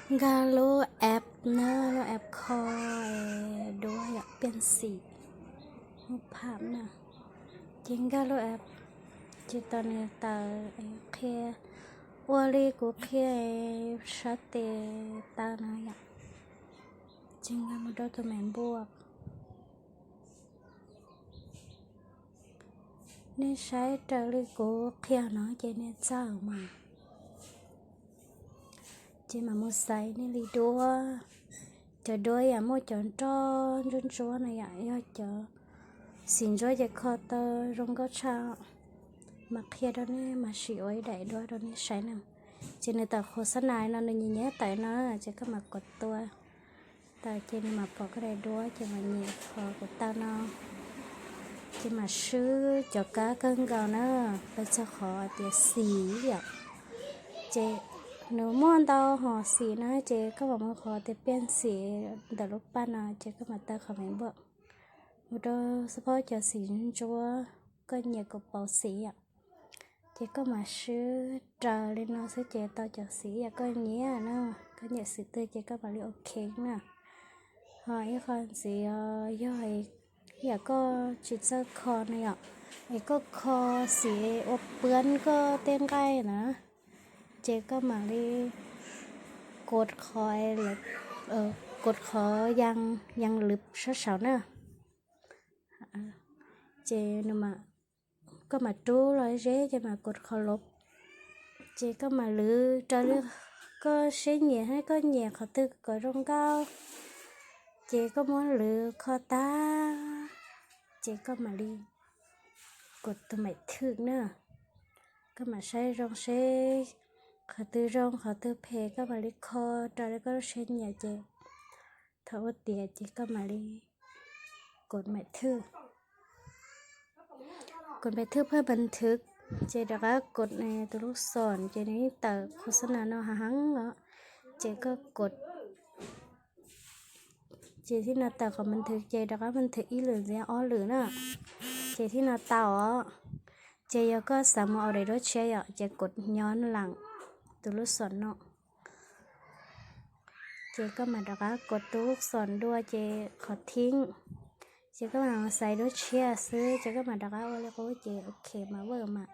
Nkag lub app na, lub app kho duab yom, piaj xim, hu pham na. Ces nkag lub app, ces tau nws tawm qhia, ua li kuv qhia sab tes taw no yom. Ces nkag mus rau tus me npua, nej saib raws li kuv qhia no ces nej txawj mas. Ces mam mus xaiv nej li duab. Cov duab yam muaj cov nroj ntsuab ntsuab no yom, yog cov xim ntsuab ces kho tau zoo nkauj tshaj. Mam qhia rau nej, mam sim ua ib daim duab rau nej saib na. Ces nws tawm qhua xab nais no, nws nyiam nyiam tawm no, ces koj mam kov tua tawm ces nws mam pom koj daim duab, ces mam nyiam qhov kuv taw no. Ces mam swb cov kab kawg nkaus na, pes txog qhov tias xim yom. Ces nws muaj ntau hom xim na, ces koj mam mus qhov tias piaj xim ntawm lub paj no, ces koj mam taw qhov me npua mus rau xab phob cov xim ntsuab, koj nyiam kuv pauv xim yom. Ces koj mam swb raws li no xwb ces tau cov xim yam koj nyiam na, koj nyiam xim twg ces koj mam li ok na. Ho ib qho ntxiv yog yam koj tsis txawj kho no yom, es koj kho xim ua puab koj tej nqaij na, ces koj mam li kov qhov, kov qhov yas lwm sab saud na. Ces koj mam rub los zeb ces mam kov qhov lov. Ces koj mam lwv raws li koj siab nyiam, koj nyiam qhov twg kom zoo nkauj, ces koj muab lwv kho tag, ces koj mam li kov tus maim thwj na. Koj mam saib zoo seb qhov twg zoo qhov twg phem, koj mam li kho raws li koj lub siab nyiam ces thaum ua tiav ces koj mam li kov maim thwj. Kov maim thwj phaj npas nthwv, ces rov qab kov tus lub xom ces nws yeej tawm qhov xab nas no heev os. Ces koj kov, ces thib no tawm qhov npas nthwv ces rov qab npas nthwv ib lwm ntxiv ob lwm na, ces thib no tau os. Ces yog koj xav mus ua daim duab tshiab yom, ces kov nyob leem tus lub xom no. Ces koj mam rov qab kov tus lub xom dua ces qhov thib, ces koj mam xaiv duab tshiab xwb, ces koj mam rov qab ua li qub ces ok mas vawj mas.